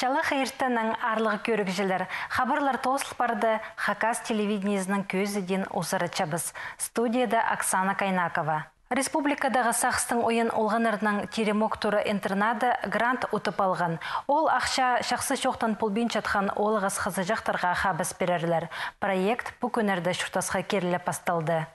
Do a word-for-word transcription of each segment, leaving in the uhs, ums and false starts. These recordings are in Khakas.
Чалахай иртеннең, аарлығ кӧрігҷілер. Хабарлар тоозыл парды. Хакас телевидениезінің кӧзідиин узаратчабыс. Студияда Оксана Кайнакова. Республикадағы сағыстың ойын олғаннарының «Теремок» тура интернады грант утып алған. Ол ахча чахсы чоохтан полбинчатхан оолағас хызыҷахтарға хабыс пирерлер. Проект пу кӱннерде чуртасха киріле пасталды.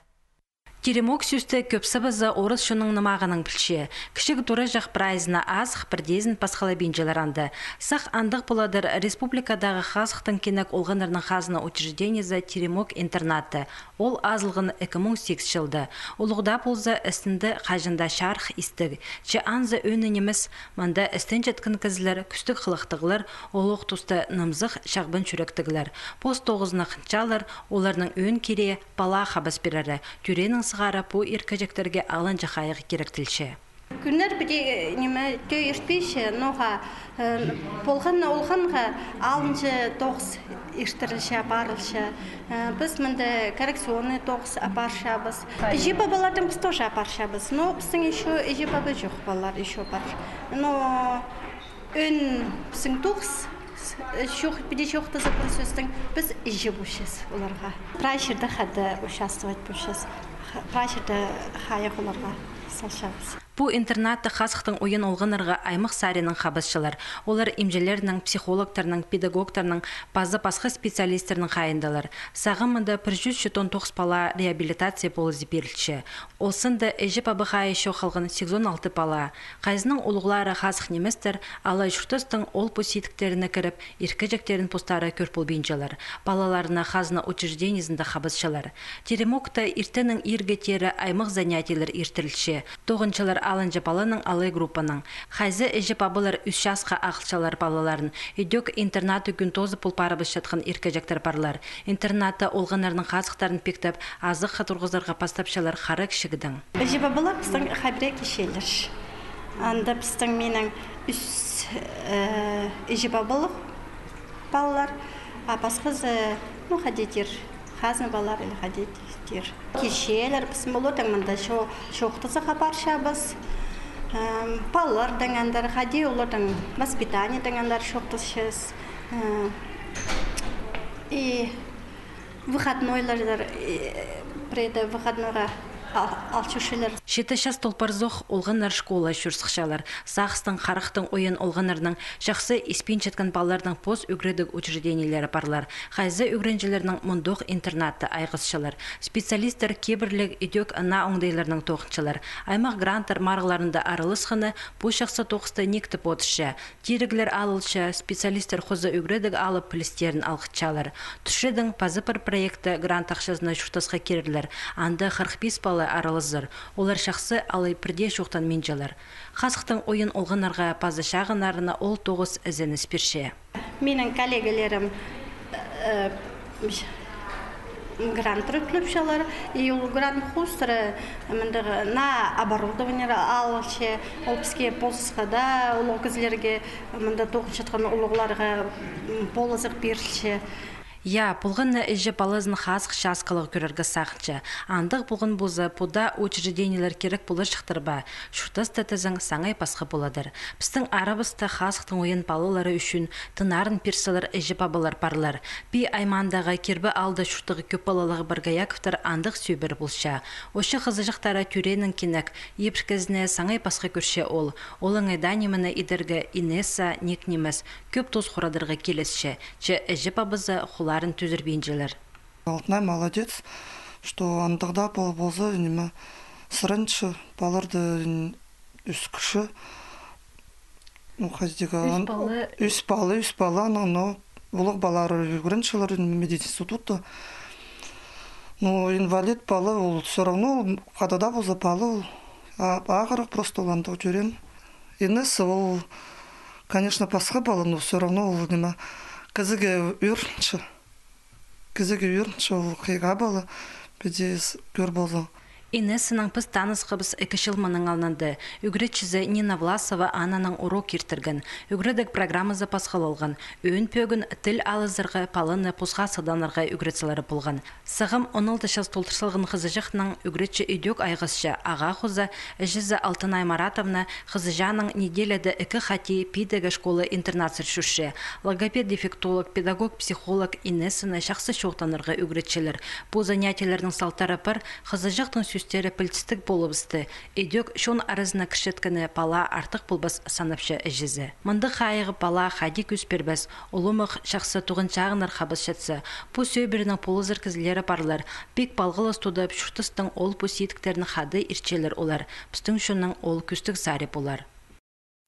«Теремок» сӧсті кӧп сыбызы орыс чонның нымағынаң пілче. Кічіг тураҷах прайзына азых, пірдеезін пасхалабинчалар анда. Сах андағ поладыр республикадағы хазыхтың кенек олғаннарының хазна учреждениезі «Теремок» интернаты. Ол азылған ікі муң сигіс чылда. Улуғ даа полза, істінде хаҷан даа чарых истіг. Че анзы ӧӧні нимес, мында істенчеткен кізілер кӱстіг хылыхтығлар, улуғ туста нымзых, чағбан чӱректіглер. Пос тоғызына хынчалар, оларның ӧӧн кирее пала хабыс пирері. Тӧреенең сығара пу иркеҷектерге алынҷа хайығ киректелче. Кӱннер піди, э, ниме, тӧӧй иртпинче, ноға, э, полған на олғанға алынҷа тоғыс иртірілче, апарылча. Э, піс мында коррекционный тоғыс апарчабыс. Іҷе-пабалардаң піс тоже апарчабыс. Но пістің ещё іҷе-паба чох, палалар ещё пар. Но ӧӧн пістің тоғыс, э, чох, піди чоохтаза, пір сӧстең, піс іҷе полчабыс оларға. Прай чирде хада участвовать полчабыс. Ха-, прай чирде хайығ оларға салчабыс. Пу интернатта хазыхтың ойын олғаннарға аймах саринаң хабысчалар. Олар имҷілернің, психологтарның, педагогтарның паза пасха специалистернің хайиндалар. Сағам мында пір чӱс читон тоғыс пала реабилитация полызы пирілче. Ол сында іҷе-паба хайии чох халған сигізон алты пала. Хайзының улуғлары хазых ниместер, алай чуртастың ол-пу сидіктеріне кіріп, иркеҷектерін постары кӧр полбинчалар. Палаларына хазна учреждениезінде хабысчалар. «Теремокта» иртеннең иирге теере аймах занятиелер иртірілче. Тоғынчалар алынҷа паланаң алай группанаң. Хайзы іҷе-пабалар ӱс часха ағылчалар палаларын. Идӧк интернатта кӱн тоозы пол парыбысчатхан иркеҷектер парлар. Интернатта олғаннарның хазыхтарын пиктеп, азахха турғызарға пастапчалар хара кічігдең. Іҷе-пабалар пістің хабире килчелер. Анда пістің минің ӱс, э, іҷе-пабалығ палалар, а пасхазы, ну, хайди тир, хазна палалар или хайди тир. Килчелер, піс олардаң мында чо-, чоохтазарға парчабыс. Эм, палалардаң андар, хайди оларның воспитаниедең андар чоохтасчабыс. Э, и выходнойларда, э, пірее выходнойға ал-, ал чӧрчелер. Читі час толпарзох олғаннар школаа чӧр сыхчалар. Сағыстың, харахтың ойын олғаннарның, чахсы испинчеткен палаларның пос ӱгредіг учреждениелері парлар. Хайзы ӱгренҷілернің мындох интернатта айғасчалар. Специалистер кибірліг идӧк наа оңдайларнаң тоғынчалар. Аймах гранттар марығларында араласханы пу чахсы тоғысты никтеп одырча. Тиріглер алылча, специалистер хоза ӱгредіг алып, пілістерін алғытчалар. Турчадың паза пір проектте грант ахчазына чуртасха кирерлер. Анда хырых пис пала аралазар. Олар чахсы алай пірдее чоохтанминчалар. Хазыхтың ойын олғаннарға паза чағыннарына ол тоғыс ізеніс пирче. Минің коллегаларым, э, грант ӱгретчелер, и ол грант хоостыра мындағ наа оборудование алылча, ол піске полысха даа, улуғ кізілерге, мында тоғынчатхан улуғларға, м, полызығ пирілче. Я, полған на іҷе палазын хазых часкалығ кӧрерге сағынча. Андағ полған полза, пу даа учреждениелер кирек поларҷыхтар ба? Чуртаста тізең, саңай пасха поладыр. Пістің арабыста хазыхтың ойын палалары ӱчӱн тынарын пир салар іҷе-пабалар парлар. Пии аймаандағы Кирбі аалда чуртағ кӧп палалығ Боргояковтар андағ сӧбіре полча. Оччы хызыҷахтары тӧреенең кенек, ибіркезіне саңай пасха кӧрче ол. Олаңай даа нимені идерге Инесса ниик нимес, кӧп тоос хурадарға килісче, че іҷе-пабазы хуларын тӱзірбинчелер. Алтынай молодец, что андағ даа пол-, полза, ниме, сыранча, палаларды, н-, ӧскірче. Ну, хайди тирге, ӱс пала, ӱс пала, ӱс пала, но, но улуғ палалар ӱгренчелер медицинститутта. Ну, инвалид пала, ол всё равно, ол хада даа полза пала ол. А, ағырығ просто ол андағ тӧреен. Инесса ол, конечно, пасха пала, но всё равно ол, ниме, кізіге ӧрінче. Кізіге ӧрінче, ол хыйға пала, піди с-, кӧр ползаң. Инессінең піс танысхабыс ікі чыл мының алнында. Ӱгретчізі Нина Власова ананың урок иртірген. Ӱгредіг программазы пасхалалған. Ӧӧн пӧгін тіл алызарға, паланы посха сыданарға ӱгретселер полған. Сағам он алты час толдыр салған хызыҷахнаң ӱгретчі ідӧк айғасча. Ағаа хоза іҷезі Алтынай Маратовна хызыҷаанаң неделяда ікі хати пидегі школа-интернатсар чӧрче. Логопед-дефектолог, педагог-психолог инессіні чахсы чоохтанарға ӱгретчелер. Пу занятиелернің салтары пар, хызыҷахтың сӧстері пілдістіг полыбысты. Ідӧк чон аразына кірчеткені пала артых полбас санапча іҷезі. Мындағ хайығ пала хайди кӱс пирбес, улуғ чахсы туғанҷағыннар хабысчатса, пу сӧбіренің полызар кізілері парлар. Пик палғалыс тудып, чуртастың ол-пу сидіктерін хада иртчелер олар. Пістің чонның ол кӱстіг сари полар.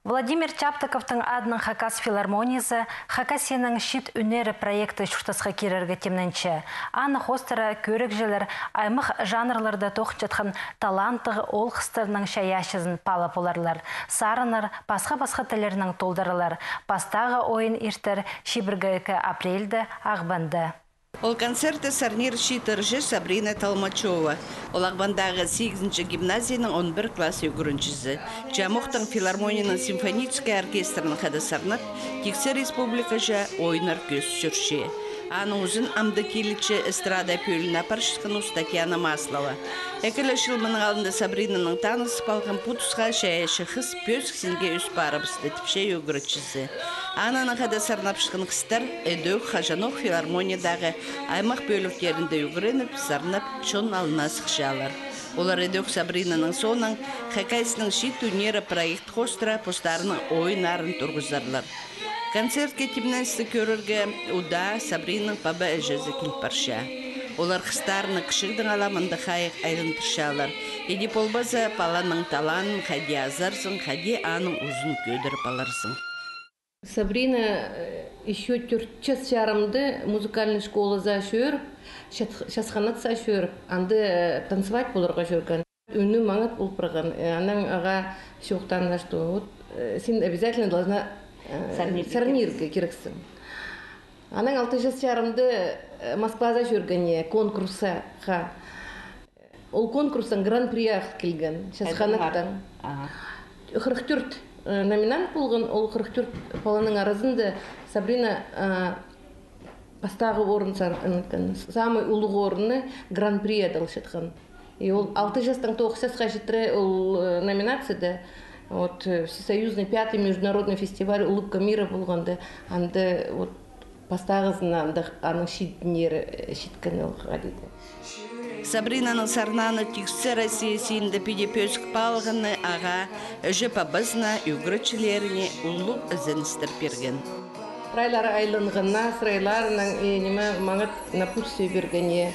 Владимир Чаптыковтың адынаң Хакас филармониязы Хакасияның чиит ӱннері проекті чуртасха кирерге тимненче. Аны хоостыра кӧрігҷілер аймах жанрларда тоғынчатхан таланттығ оол-хыстарның чайаачызын паалап поларлар. Сарыннар пасха-пасха тіллернең толдырылар. Пастағы ойын иртер чибіргі ікі апрельде Ағбанда. Ол концертте сарнир чиит ырҷы Сабрина Толмачева. Ол Ағбандағы сигізінҷі гимназияның он пір класс ӱгренҷізі. Че амохтаң филармонияның симфонический оркестрінең хада сарнап, тиксі республикаҷа ойыннар кӧзіт чӧрче. Аның ӱзін амды килітче эстрада пӧлиин апарчатхан ус Татьяна Маслова. Ікі ле чыл мының алнында Сабринанаң танысып алған пу тусха чайаачы хыс пӧзік синге ӧс парыбысты, тіпче ӱгретчізі. Ананаң хада сарнапчатхан хыстар ідӧк хаҷанох филармониядағы аймах пӧліктерінде ӱгреніп, сарнап, чон алнына сыхчалар. Олар ідӧк Сабринаның соонаң Хакасияның чиит ӱннері проект хоостыра постарының ойыннарын турғызарлар. Концертке тимненісті кӧрерге удаа Сабринаның паба-іҷезі кил парча. Олар хыстарынаң кічігдең ала мындағ хайығ айландырчалар. Іди полбаза, паланың талантын хайди азарзың, хайди аның узын кӧдіріп аларзың. Сабрина, э, ещё тӧрт час чарымда музыкальный школазар чӧріп, час-, часханазар чӧріп, анда, э, танцевать поларға чӧрген. Ӱні маңат пол парған, э, анаң ағаа чоохтаан, что вот, э, син обязательно должна, э, сарнирға кирексің. Анаң алты час чарымда, э, Москвазар чӧргеннер конкурсха. Ол конкурстаң гран-при ағыл килген, часханаттаң. Ага. Хырых тӧрт, э, номинант полған, ол хырых тӧрт паланың аразында Сабрина, э, пастағы орын сар-, ынатхан, самый улуғ орынны, гран-при адалчатхан. И ол алты частаң тоғыс часха читіре ол, э, номинацияда, вот, э, всесоюзный пятый международный фестиваль «Улыбка мира» полғанда, анда вот пастағызын анда аның чидіннері, э, читкен ол хайди-да. Сабринаның сарнааны тиксі Россия синінде піди пӧзік паалағаны ағаа, іҷе-пабазына, ӱгретчілеріне улуғ ізеністер пирген. Сырайлары айланғаннаң, сырайларынаң, э, ниме, маңат напутствие пиргеннер.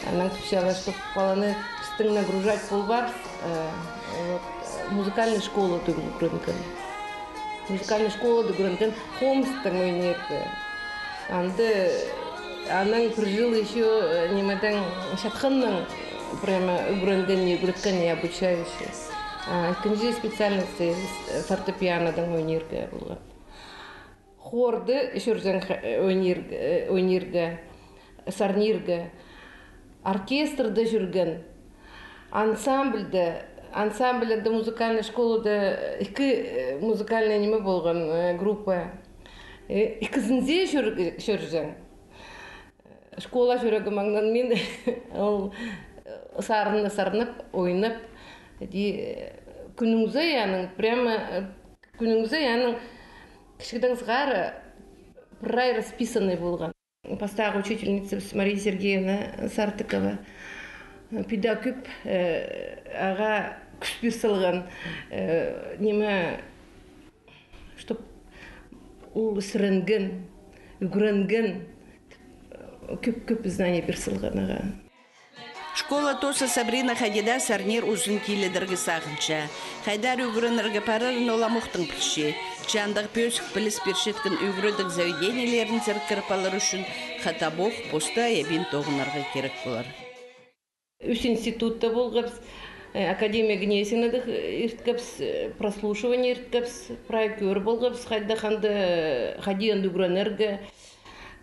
Анаң тіпчелер, что паланы пістің нагружать полбаабыс, э, вот, музыкальный школада ӱгренген. Музыкальный школада ӱгренген, Хомыстаң ойнирға. Анда анаң пір чыл ещё, э, нимедең, чатханнаң прямо ӱгренген, ӱгреткен, обучающий. А ікінҷі специальность, э, фортепианодаң ойнирға полған. Хорда чӧрҷең, ха-, э, ойнир-, э, ойнирға, сарнирға. Оркестрде чӧрген, ансамбльде, ансамбльде, музыкальный школада ікі, э, музыкальный ниме полған, э, группа. Э, ікізінде чӧр-, чӧрҷең. Школа чӱрегі маңнанмин, ол, э, сарынны сарнап, ойнап, іди, э, кӱніңзі аның, прямо, э, кӱніңзі аның кічігдең сығара прай расписанный полған. Пастағы учительницабыс Мария Сергеевна Сартыкова, э, піди кӧп, э, ағаа кӱс пир салған, э, ниме, чтоб ол сіренген, ӱгренген, кӧп-кӧп знание пир салған ағаа. Школа тооза Сабрина хайди даа сарнир узын тилідерге сағынча. Хайдар ӱгренерге парарын ол амохтаң пілче. Че андағ пӧзік піліс пирчеткен ӱгредіг заведениелерінзер кіріп алар ӱчӱн хатабох поста айабин тоғынарға кирек полар. Ӱс институтта полғабыс, э, Академия Гнесинада, э, ирткебіс, э, прослушивание ирткебіс, прай кӧр полғабыс, хайдағ анда, э, хайди анда ӱгренерге.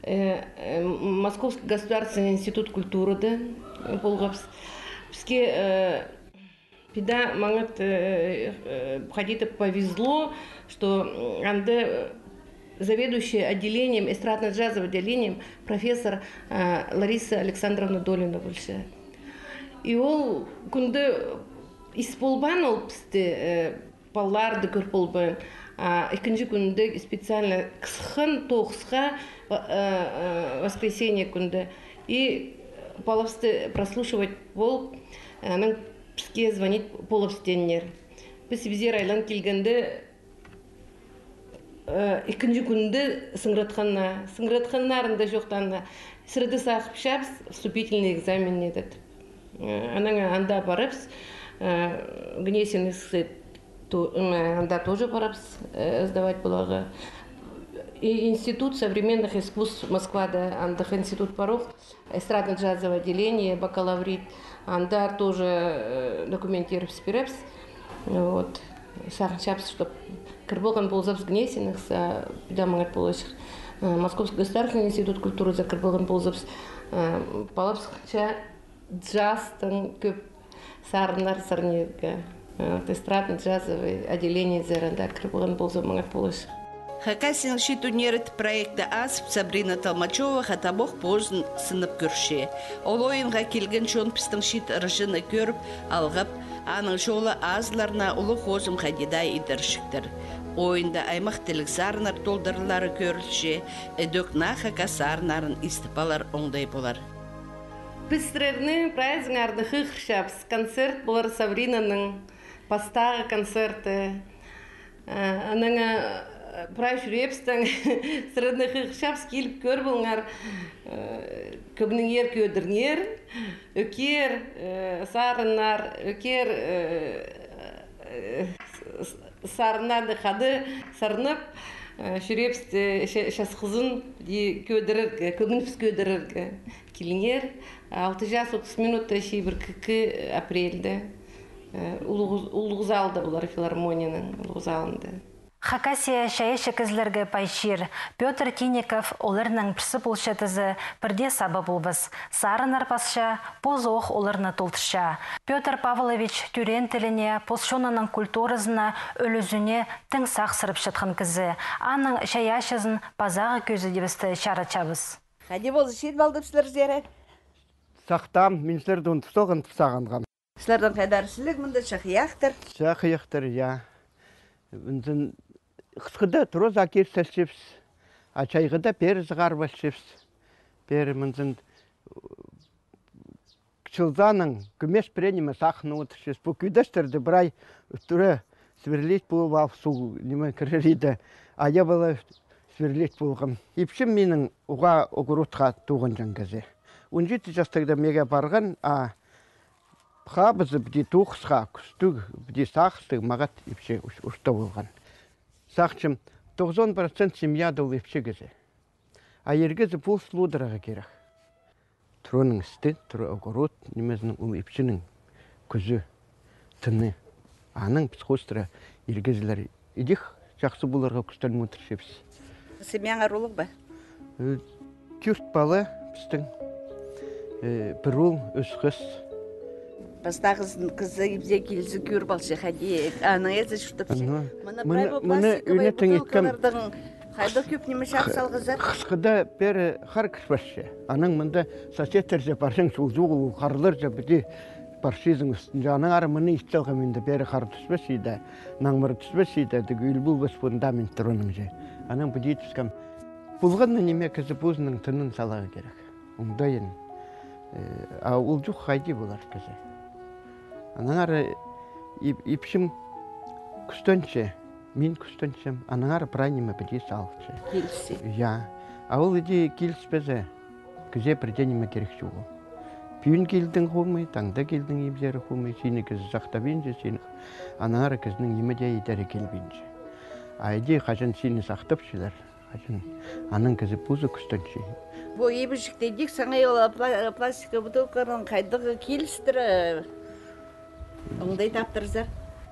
Э, э, Московский государственный институт культурада, э, полғабыс. Піске, э, пида маңат, э, э, хайди-да повезло, что, м, анда, э, заведующая отделением, эстрадно-джазовым отделением, профессор, э, Лариса Александровна Долина полча. И ол кӱнде ис полбаан ол пісті, э, палаларды кӧр полбаан. А ікінҷі кӱнде специально сыххан тоғысха, ва-, э, э, воскресенье кӱнде. И палабысты прослушивать полып, анаң піске звонить полыбыс тееннер. Піс ибзер айлан килгенде, э, ікінҷі кӱнде сыңыратханнар. Сыңыратханнарын даа чоохтааннар. Сірерні сағынчабыс, вступительный экзамен ниме тіп. Э, анаң анда парыбыс, э, Гнесинский ту-, м, анда тоже парыбыс, э, сдавать поларға. И Институт современных искусств Москвада, андағ институт пар ох, эстрадно-джазовое отделение, бакалавриат, анда тоже, э, документтер піс пирербіс. Вот. Сағынчабыс, чтоб кір полған ползабыс Гнесинскийге, пида маңат поларҷых. Э, Московский государственный институт культурызар кір полған ползабыс, э, палабысча джазтаң кӧп сарыннар сарнирға. Э, вот эстрадно-джазовый отделениезер анда кір полған полза, маңат поларҷых. «Хакасияның чиит ӱннері» тіп проектті азып, Сабрина Толмачева хатабох позын сынап кӧрче. Ол ойынға килген чон пістің чиит ырҷыны кӧріп, алғап, аның чолы азыларына улуғ хозым хайди даа идерҷіктер. Ойында аймах тіліг сарыннар толдырылары кӧрілче, ідӧк наа хакас сарыннарын истіп алар оңдай полар. Піс сірерні прайзыңарны хығырчабыс, концерт полар Сабринаның пастағы концерті. Э, анаң, э, прай чӱреебістең сірерні хығырчабыс, киліп кӧр полыңар. Э, кӧңніңер кӧдіріңер, ӧкер, э, сарыннар, ӧкер, э, э, с-, с-, сарыннарны хада сарнап, э, чӱреебісті, ча-, часхызын дее кӧдірерге, кӧңнібіс кӧдірерге. Киліңер, алты час отыс минутта чибіргі ікі апрельде, э, улуғ-, улуғ залда полар, филармонияның улуғ залында. Хакасия чайаачы кізілерге пай чир. Пётр Тинников оларның пірсі полча тізе, пірдее саба полбас. Сарыннар пасча, позы ох оларны толдырча. Пётр Павлович тӧреен тіліне, пос чонының культуразына, ӱлӱзіне тың сах сырып чатхан кізі. Аның чайаачызын пазағы кӧзідібісті чарытчабыс. Хайди полза, чит палдыбызар сірерні. Сахтаам, мин сірерні ундуп салған тіп сағынғам. Сірернің хайдар сіліг мында чахайахтар. Чахайахтар, я. Мынзын хысхыда тура за кир салчабыс, а чайғыда пеер сығарып алчабыс. Пеер мынзын чылзаның кӧмес пірее ниме сағынып одырчабыс. Пу кӧдестерді прай тура сверлить полып ал, суғ ниме кірер иді. А я пала сверлить полғам. Ипчім минің уғаа огородха тоғынҷаң кізі. Он читі частығда меге парған, а хабызы піди тоғысха кӱстіг, піди сағыстығ, мағат ипчі ус-, уста полған. Сағынчам, тоғызон процент семьяда ол ипчі кізі. А ир кізі пу ус лудырарға кирек. Тураның істі, тура огород нимезінің, ол ипчінің кӱзі, тыны. Анаң піс хоостыра ир кізілер идӧк чахсы поларға кӱстеніп одырчабыс. Семьяңар улуғ ба? Э, тӧрт пала пістің, э, пір оол, ӱс хыс. Пастағызын кізі ибзе килзе кӧр полча, хайди, анаң ээзі чуртапча. Ага. Мына, мына прай бу мына пластиковый ӧнетін иткем бутылкалардаң хайдағ кӧп ниме чаап салғазар. Хысхыда пеер хар кір парча. Анаң мында соседтерҷе парҷаң, чул чоғыл, ол харларҷа піди парчазың ӱстӱнҷе. Анаң ары мыны ит салғам, мында пеер хар тӱспес иді, наңмыр тӱспес иді, тігі ӱл полбас фундамент тураның че. Анаң піди тӱскем. Полған на ниме кізі позының тынын саларға кирек. Оңдайын. Э, а ол чох хайди полар кізі. Аннаңар ип-, ипчім кӱстенче, мин кӱстенчем, аннаңар прай ниме піди салча. Килісче. Я. А ол іди киліспезе, кізее пірдее ниме кирек чоғыл. Пӱӱн килдің хомай, таңда килдің ибзері хомай, сині кізі сахтабинча, сині, аннаңар кізінің ниме дее идері килбинче. А іди хаҷан сині сахтапчалар, хаҷан, анаң кізі позы кӱстенче. Бу ибіҷікті идӧк саңай ол пла-, пластиковый бутылкаларның хайдағ килістіре, э, оңдай таптырзар?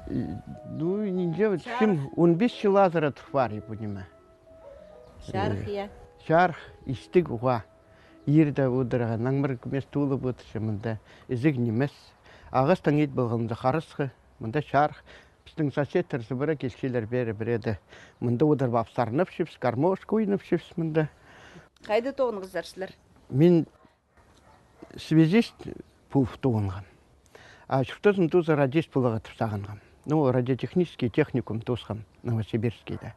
И, ну, нинҷе, вот, чарых. Чим, он пис чыл азыра тур пар и пу ниме. Чарых, э, я. Чарых, истіг уғаа. Ирде одырарға, наңмыр кӧмес толып одырча мында. Ізіг нимес. Ағастаң ит полғанза, харасхы, мында чарых. Пістің соседтер сыбыра килчелер пеер пірееде. Мында одырып сарнапчабыс, гармошка ойнапчабыс мында. Хайда тоғынғазар сірер? Мин связист полып тоғынғам. А чуртазым тузы радист поларға тіп сағынғам. Ну, радиотехнический техникум тоосхам Новосибирскийде.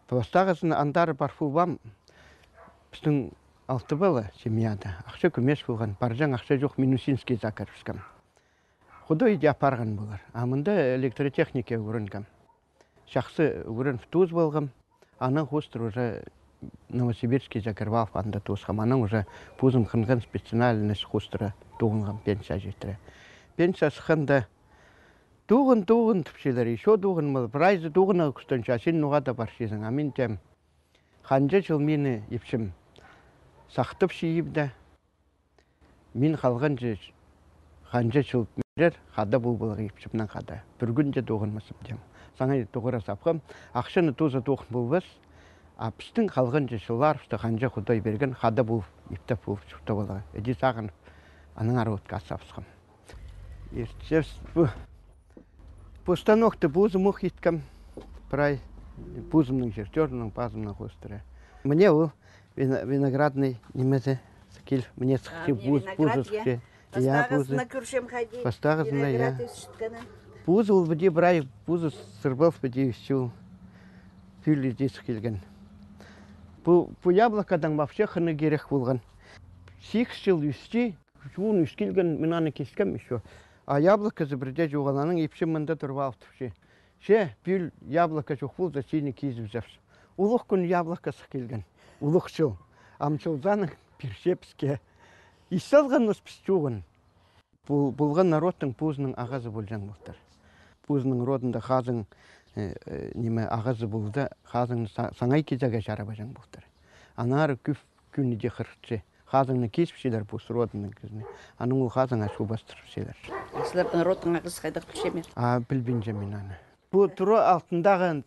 Пастағызын андар пар полбаам, пістің алты пала семьяда. Ахча кӧмес полған, парҷаң ахча чох, Минусинскийзар кірібіскем. Худой иди апарған полар. А мында электротехника ӱгренгем. Чахсы ӱгреніп тоозып алғам. Анаң хоостыра уже Новосибирскийзар кіріп алып, анда тоосхам. Анаң уже позым хынған специальность хоостыра тоғынғам пенсия читіре. Пенсия сыхханда, тоғын, тоғын тіпчелер, ещё тоғынмал, прайзы тоғынарға кӱстенче, а син ноға даа парчазың. А мин теем, ханҷа чыл мині ипчім сахтапча ибде. Мин халғанҷы, ханҷа чыл мирер, хада полбаларға ипчімнең хада. Пір кӱн дее тоғынмасым теем. Саңай тоғыра сапхам, ахчаны тузы тоғын полбас, а пістің халғанҷы чылларыбысты ханҷа Худай пирген, хада полып, иптеп полып чуртап аларға. Іди сағынып, аннаңар отха сабысхам. Иртчебіс пу, пу станокты позым ох иткем, прай, позымның чертёжынаң, пазымнаң хоостыра. Мына ол вино-, виноградный нимезі сыхча, мына сыхча, позы сыхча. Я, позы. Пастағызына кӧрчем хайди. Пастағызына, я. Виноград ӧсчеткенін. Позы ол піди прай, позы сырбал піди ӧсче ол. Пӱӱл иди сых килген. Пу, пу яблокадаң вообще хынығ кирек полған. Сигіс чыл ӧсче, чоон ӧс килген, мин аны кискем ещё. А яблоказы пірдее чоғыл, анаң ипчім мында турып алыптыпча. Че, пӱӱл яблока чох полза, сині кизібізербіс. Улуғ кӱн яблока сых килген. Улуғ чыл. Ам чылзаның пирче піске. Ис салғаныбыс піс чоғын. Пол-, полған народтың позының ағазы полҷаң полтыр. Позының родында хазың, э, э, ниме, ағазы полза, хазыңны са-, саңай кизерге чарабаҷаң полтыр. Аннаңар кӧп кӱнде хырыхча. Хазыңны кизіпчелер пос родының кізіні. Анаң ол хазыңа чу пастырыпчалар. А сірернің родтың ағазы хайдағ, пілчем бе? А, пілбинчем мин аны. Пу тура алтындағы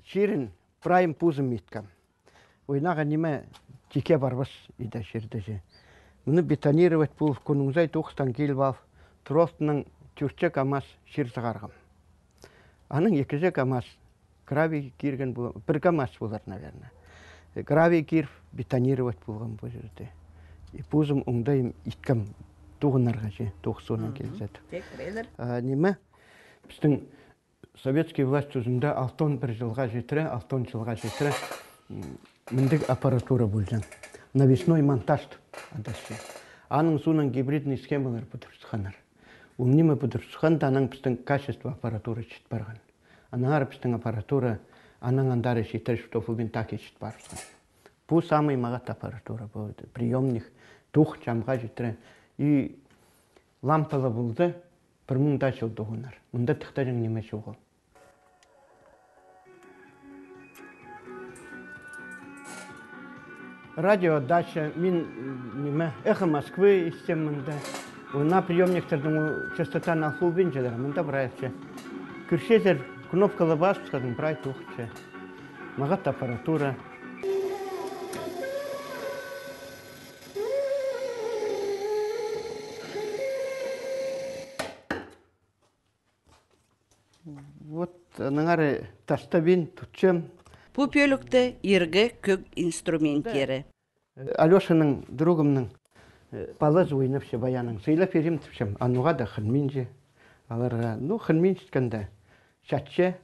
чирін прайым позым иткем. Ойнағы ниме, тикке парбас иді чирде че. Мыны бетонировать полып, кӱннің сай тоғыстаң киліп алып, тура алтынаң тӧртче КамАЗ чир сығарғам. Анаң ікіҷе КамАЗ гравий кирген пол-, пір КамАЗ полар, наверное. Э, гравий киріп, бетонировать полған пу чирде. И позым оңдайым иткем тоғынарға че, тоғыс соонаң килзе. А, ниме, пістің советский власть тузында алтон пір чылға читіре, алтон чылға читіре, м, мындағ аппаратура полҷаң. Навесной монтаж адасча. Аның соонаң гибридный схемалар пӱдіріп сыхханнар. Ол ниме пӱдіріп сыхханда, анаң пістің качество аппаратура чіт парған. Аннаңар пістің аппаратура, анаң андар читіре, чтоб ол мин так и чіт парыбысхан. Пу самый мағат аппаратура, пу приёмник, тух чамға читіре. И лампала полза, пір муң даа чыл тоғынар. Мында тыхтаҷаң ниме чоғыл. Радиодача, мин, м, ниме, «Эхо Москвы» истем мында. Ол на приёмниктернің ол частотаны алып полбинчалар, мында прай че. Кӧрчезер, кнопкала пазып сыххазың, прай тоғынча. Мағат аппаратура. Вот, аннаңар тастабин тутчам. Пу пӧлікте иргі кӧг инструменттері. Алёшаның, другымның, э, палазы ойнапча баяннаң. Сыйлап пирим тіпчем, а ноға даа хынминча. Аларға, ну, хынминчеткенде, чатча.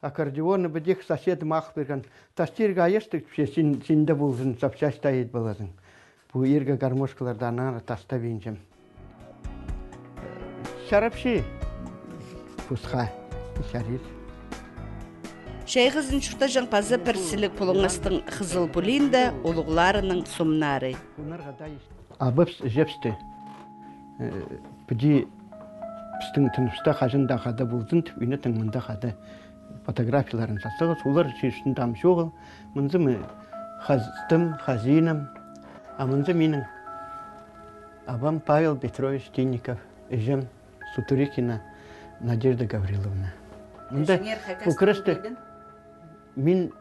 Аккордеоны піди соседім ағыл пирген. Тастирға айастығ тіпче, син, синде ползын, запчасть ит поларзың. Пу иргі гармошкаларны аннаңар тастабинчам. Чарапча. Пусха. Чарир. Чайғызын чуртаҷаң паза пір сіліг пулуңастың хызыл пулиин даа улуғларының сомнары. Абапс іҷепсті, э, піди пістің тыныбыста хаҷан даа хада ползын тіп, ӱнетін мында хада фотографияларын сасығыс, олар чирістің даа чоғыл. Мынзы ме хазтым, хазинам, а мынзы минің абам Павел Петрович Тинников, іҷем Сутурикина Надежда Гавриловна. Мында пу кіресте мин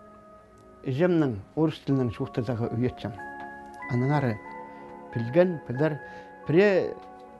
іҷемнең орыс тілінең чоохтазарға ӱйетчем. Аннаңар пілген, пілер, пірее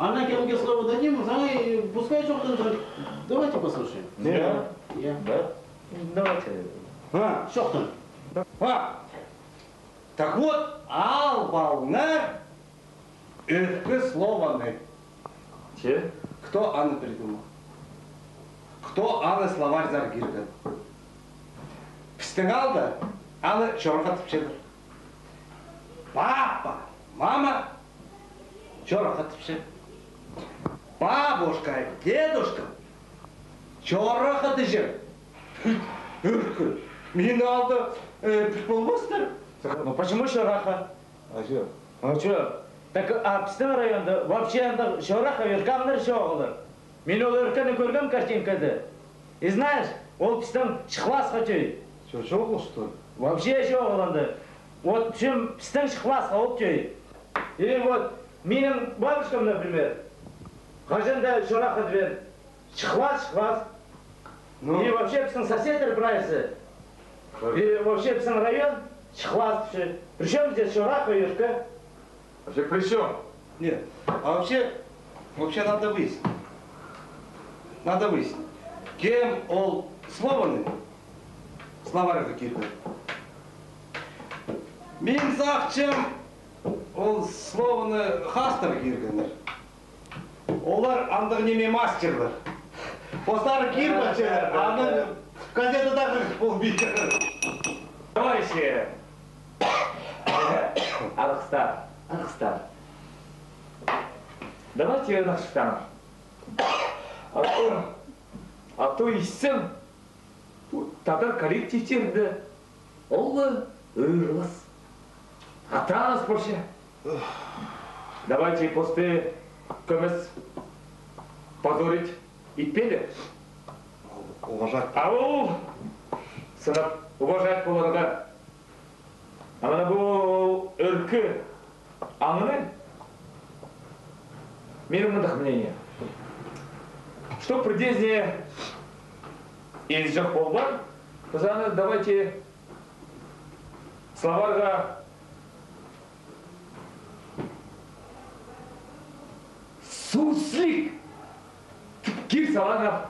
Анаң кемге слово дадим, саңай, пускай чоохтанча. Давайте послушаем. Я. Я. Да. Давайте. А. Чоохтан. А. Так вот, аал палыңар ӧӧкі словоны. Че? Кто аны придумал? Кто аны словарьзар кирген? Пістің аалда аны чорға тіпчелер. Папа, мама, Чорахха тіпче. Бабушка, дедушка, чорахха тіпче. Ӧркі. Минің алды, э, піл полбастар. Ну почему чорахха? А чё? А чё? Так, а пістің районда вообще андағ чорахха ӧркі аңнар чоғыл. Мин ол ӧркені кӧргем картинкада. И знаешь, ол пістің Чыхласха тӧӧй. Чё, чоғыл, что ли? Вообще чоғыл анда. Вот пістің Чыхласха ол тӧӧй. И вот минің бабушкам, например, хаҷан даа чорахха тібеен. Чыхлас, Чыхлас. Ну. И вообще пістің соседтер прайзы. И вообще пістің район Чыхлас тіпче. Причём здесь чорахха, ӧркі? Вообще при чём? Нет. А вообще, вообще надо выяснить. Надо выяснить, кем ол словоны словарьға кирген. Мин сағынчам, ол словоны хастар киргеннер. Олар андағ ниме мастерлер. Постары киріп алчалар, аны газетадағы полбинча. Товарищи, арғыстар, арғыстар. Давайте начнём. А то, а то иссем, тадар коллективтерде ол ла ыырылыс. Атаныс полча. Давайте посты кӧмес позорить итпелер. Уважать. Ау! Сынап уважать поларға. А мына пу ӧркі аңны, минің мындағ мнение, что придезіне изҷек полбаан, піс аны давайте словарьға суслик тіп кир саларға.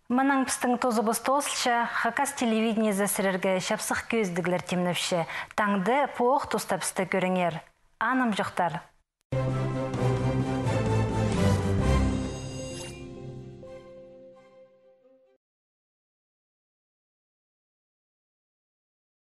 Мынаң пістің тузыбыс тоозылча. Хакас телевидениезі сірерге чапсых кӧзідіглер тимнепче. Таңда пу ох туста пісті кӧріңер. Анымҷохтар.